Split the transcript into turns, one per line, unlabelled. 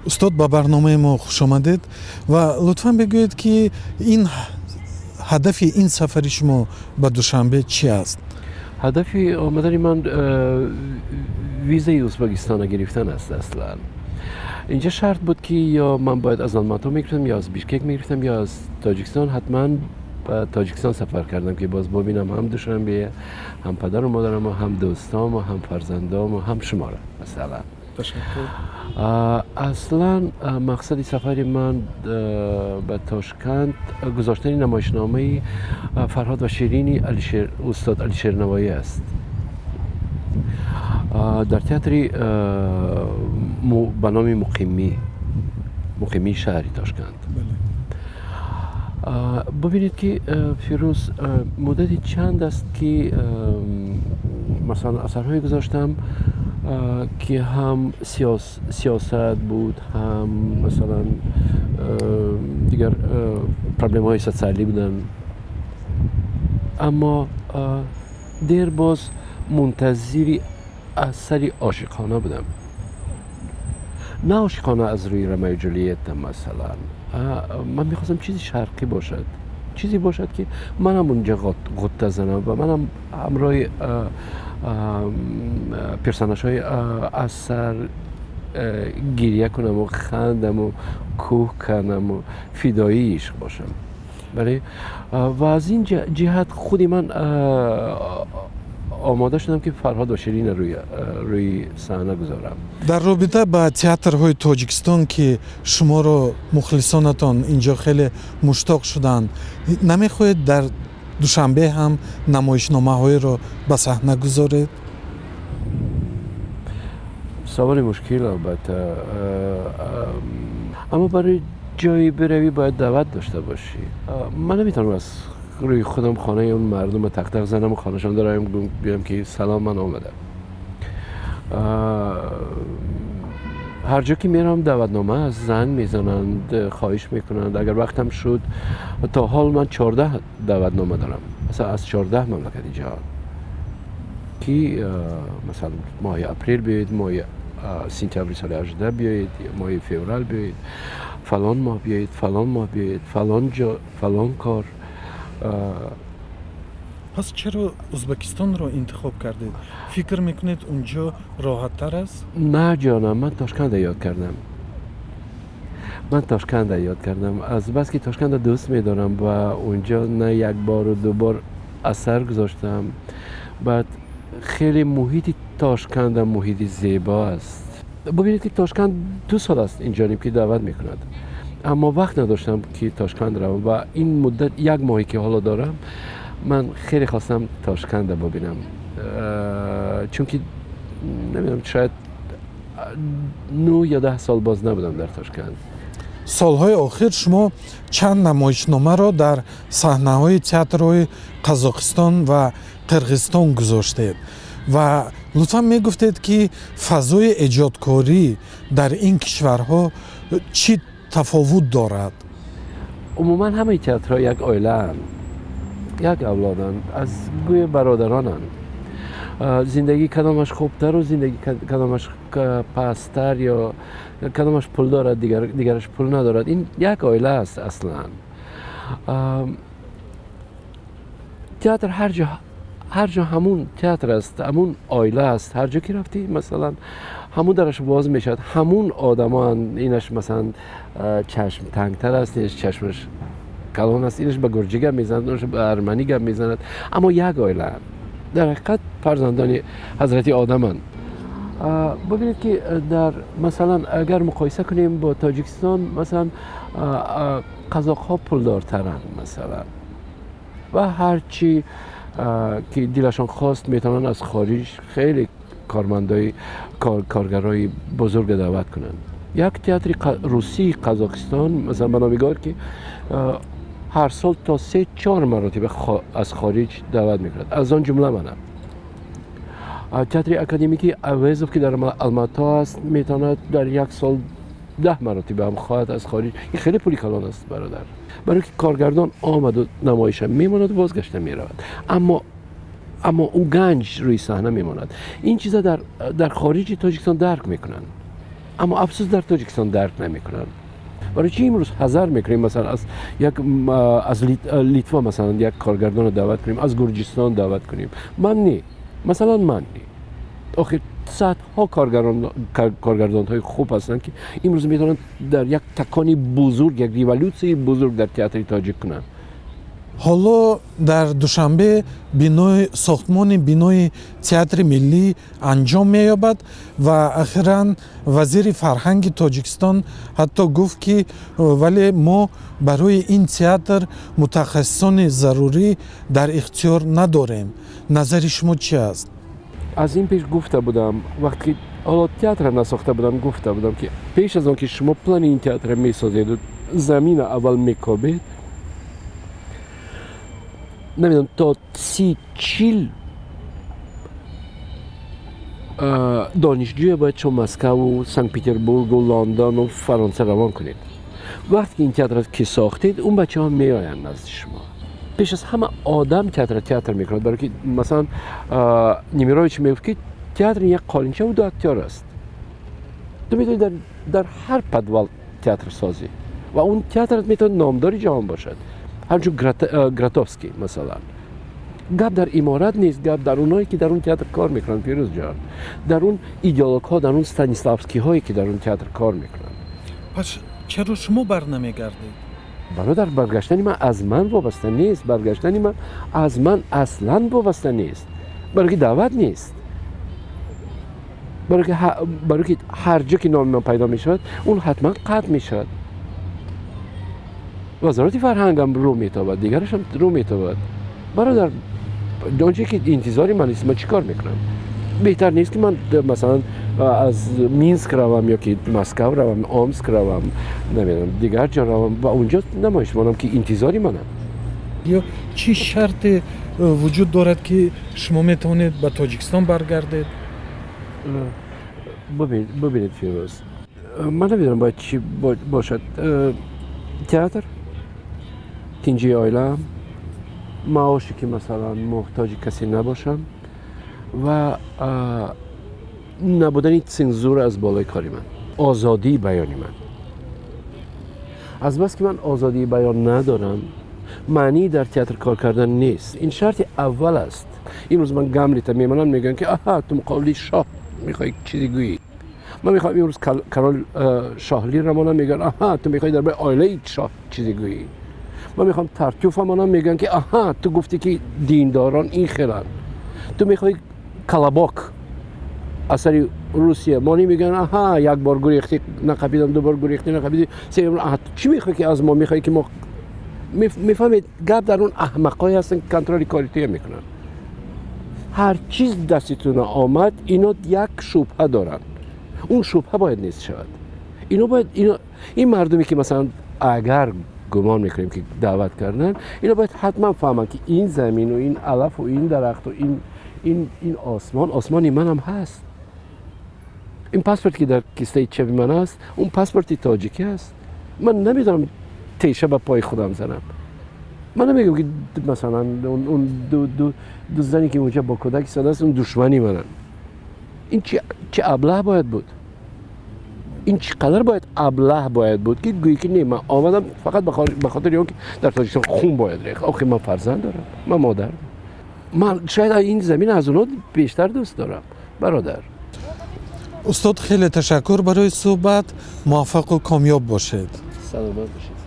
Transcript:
Устод, ба барномаи мо хушомадед ва лутфан бигӯед, ки ин ҳадафи ин сафари шумо ба Душанбе чӣ аст?
Ҳадафи омадани ман визаи Ӯзбекистона гирифтан аст. Аслан инҷа шарт буд, ки ё ман бояд аз Алмато мегирифтам, ё аз Бишкек мегирифтам, ё аз Тоҷикистон. Ҳатман ба Тоҷикистон сафар кардам, ки боз бибинам ҳам Душанбе, ҳам падару модараму, ҳам дӯстому, ҳам фарзандому, ҳам шуморо масалан.
Ташаккур.
Аслан мақсади сафари ман ба Тошканд гузоштани намоишномаи «Фарҳод ва Ширини» устод Алишер Навоӣ аст дар театри ба номи Муқимӣ, Муқимии шаҳри Тошканд. Бубинед, ки Фирӯз, муддати чанд аст, ки масалан асарҳое гузоштам, ки ҳам сиёсат буд, ҳам масалан дигар проблемаҳои социалӣ буданд, аммо дер боз мунтазири асари ошиқона будам. На ошиқона аз рӯи Ромео Ҷулиетта масалан. Ман мехостам чизи шарқӣ бошад, чизе бошад, ки манам унҷа ғутта занам ва манам ҳамроҳи персонажҳои асар гиря кунаму, хандаму, кӯҳ канаму, фидоии ишқ бошам. Бале, ва аз ин ҷиҳат худи ман омода шудам, ки «Фарҳод ва Ширина» рӯи саҳна гузорам.
Дар робита ба театрҳои Тоҷикистон, ки шуморо мухлисонатон инҷо хеле муштоқ шуданд, намехоҳед дар Душанбе ҳам намоишномаҳоеро ба саҳна гузоред?
Саволи мушкил албатта, аммо барои ҷое биравӣ, бояд даъват дошта бошӣ. Ман наметавонам аз рӯи худам хонаи он мардума тақтақ занаму хонашон дароям, гӯям, ки салом, ман омадам. Ҳар ҷо ки меравам, даъватнома аст, занг мезананд, хоҳиш мекунанд. Агар вақтам шуд, то ҳол ман 14 даъватнома дорам, масалан, аз 14 мамлакати ҷаҳон, ки масалан моҳи апрел биёед, моҳи сентябри соли 18 биёед, моҳи феврал биёед, фалон моҳ биёед, фалон моҳ биёед, фалон ҷо, фалон кор.
Пас чаро Ӯзбекистонро интихоб кардед? Фикр мекунед, унҷо роҳаттар аст?
На, ҷонам, ман Тошканда ёд кардам, ман Тошканда ёд кардам. Аз бас ки Тошканда дӯст медорам ва унҷо на як бору ду бор асар гузоштам. Баъд хеле муҳити Тошканда муҳити зебо аст. Бубинед, ки Тошканд 2 сол аст инҷониб ки даъват мекунад, аммо вақт надоштам, ки Тошканд равам, ва ин муддат як моҳе, ки ҳоло дорам, ман хеле хостам Тошканда бибинам, чунки намедонам, шояд 9 ё 10 сол боз набудам дар Тошканд.
Солҳои охир шумо чанд намоишномаро дар саҳнаҳои театрҳои Қазоқистон ва Қирғизистон гузоштед ва лутфан мегуфтед, ки фазои эҷодкорӣ дар ин кишварҳо чӣ тафовут дорад?
Умуман ҳамаи театрҳо як оилаанд, як авлоданд, аз гӯи бародаронанд. Зиндагӣ кадомаш хубтару зиндагӣ кадомаш пасттар ё кадомаш пул дорад, дигараш пул надорад, ин як оила аст. Аслан театр ҳар ҷо ҳамун театр аст, ҳамун оила аст. Ҳар ҷо ки рафтӣ, масалан, ҳамун дараш боз мешавад, ҳамун одамоанд. Инаш, масалан, чашм тангтар аст, инаш чашмаш калон аст, инаш ба гурҷӣ гап мезанад, инаш ба арманӣ гап мезанад, аммо як оилаанд. Дар ҳақиқат фарзандони ҳазрати одаманд. Бубинед, ки дар масалан, агар муқоиса кунем бо Тоҷикистон, масалан, қазоқҳо пулдортаранд, масалан, ва ҳарчи ки дилашон хост, метавонанд аз хориҷ хеле кормандои, коргарои бузурга даъват кунанд. Як театри русии Қазоқистон, масалан, ба номи Горький, ҳар сол то се чор маротиба аз хориҷ даъват мекунад, аз он ҷумла манам. Театри академикии Авезов, ки дар Алмато аст, метавонад дар як сол 10 маротиба ҳам хоҳад аз хориҷ. Ин хеле пули калон аст, бародар, барои ки коргардон омаду намоиша мемонаду бозгашта меравад, аммо ӯ ганҷ рӯи саҳна мемонад. Ин чиза дар хориҷи Тоҷикистон дарк мекунанд. Аммо афсӯс, дар Тоҷикистон дарк намекунанд. Барои чӣ имрӯз ҳазар мекунем, масалан, аз як аз Литва, масалан, як коргардонро даъват кунем, аз Гурҷистон даъват кунем? Ман не, масалан, ман не. Охир садҳо коргардонҳои хуб ҳастанд, ки имрӯз метавонанд дар як такони бузург, як революсияи бузург дар театри тоҷик кунанд.
Ҳоло дар Душанбе бинои сохтмони бинои театри миллӣ анҷом меёбад ва ахиран вазири фарҳанги Тоҷикистон ҳатто гуфт, ки вале мо барои ин театр мутахассисони зарурӣ дар ихтиёр надорем. Назари шумо чи аст?
Аз ин пеш гуфта будам, вақте ки ҳоло театра насохта будам, гуфта будам, ки пеш аз он ки шумо плани ин театра месозеду замина аввал мекобед, намедонам, то 30-40 донишҷӯя бояд шумо Москаву Санкт Петербургу Лондону Фаронса равон кунед. Вақте ки ин театра ки сохтед, он бачаҳо меоянд назди шумо. Пеш аз ҳама одам театра театр мекунад. Барои ки, масалан, Немирович мегуфт, ки театр як қолинчаву ду актёр аст. Ту метавонӣ дар ҳар подвал театр созӣ ва он театрат метавонад номдори ҷаҳон бошад, ҳамчун Гротовский, масалан. Гап дар иморат нест, гап дар оное ки дар он театр кор мекунанд, Фирӯзҷон, дар он идеологҳо, дар он станиславскиҳое, ки дар он театр кор мекунанд.
Пас чаро шумо барнамегардед?
Бародар, баргаштани ман аз ман вобаста нест. Баргаштани ман аз ман аслан вобаста нест, барое ки даъват нест, барое ки ҳар ҷо ки номи ман пайдо мешавад, он ҳатман қатъ мешавад. Вазорати фарҳангам рӯ метобад, дигарашам рӯ метобад. Бародар, он чизе ки интизори ман нест, ман чӣ кор мекунам? Беҳтар нест, ки ман, масалан, аз Минск равам ё ки Москав равам, Омск равам, намедонам, дигар ҷо равам ва унҷо намоиш монам, ки интизори манам?
Ё чӣ шарте вуҷуд дорад, ки шумо метавонед ба Тоҷикистон баргардед?
Бубинед, Фирӯз, ман намедонам бояд чӣ бошад. Театр, тинҷии оилаам, маоше, ки, масалан, муҳтоҷи касе набошам ва набудани цензура аз болои кори ман, озодии баёни ман. Азбаски ман озодии баён надорам, маънии дар театр кор кардан нест. Ин шарти аввал аст. Имрӯз ман Гамлета мемонам, мегӯям, ки аҳа, ту муқобили шоҳ мехоҳӣ чизе гӯӣ. Ман мехоҳам имрӯз Король шоҳ Лира монам, мегӯянд: аҳа, ту мехоҳӣ дар бораи оилаи шоҳ чизе гӯӣ. Ман мехоҳам Тартюфа монам, мегӯянд, ки аҳа, ту гуфтӣ, ки диндорон ин хеланд. Ту мехоҳӣ Колобок, асари Русия монӣ, мегӯянд: аҳа, як бор гурехтӣ, нақапидам, ду бор гурехтӣ, нақапидӣ, се, аҳа, чӣ мехоҳӣ, ки аз мо мехоҳӣ, ки мо мефаҳмед? Гап дар он аҳмақҳое ҳастанд, ки контроли кори туя мекунанд. Ҳар чиз даститона омад, ино як шубҳа доранд, он шубҳа бояд нест шавад. Ино бояд, ин мардуме, ки, масалан, агар гумон мекунем, ки даъват кардан, ино бояд ҳатман фаҳманд, ки ин замину ин алафу ин дарахту ин осмон осмони манам ҳаст. Ин паспорт, ки дар кистаи чапи ман аст, он паспорти тоҷикӣ аст. Ман намедонам теша ба пои худам занам. Ман намегӯям, ки, масалан, он ду зане, ки унҷа бо кӯдак истодааст, он душмани мананд. Ин чӣ аблаҳ бояд буд? Ин чӣ қадар бояд аблаҳ бояд буд, ки гӯӣ, ки не, ман омадам фақат ба хотири он ки дар Тоҷикистон хун бояд рехт? Охи ман фарзанд дорам, ман модар, ман шояд ин замин аз онҳо бештар дӯст дорам, бародар.
Устод, хеле ташаккур барои суҳбат. Муваффақу комёб бошед.
Саломат бошед.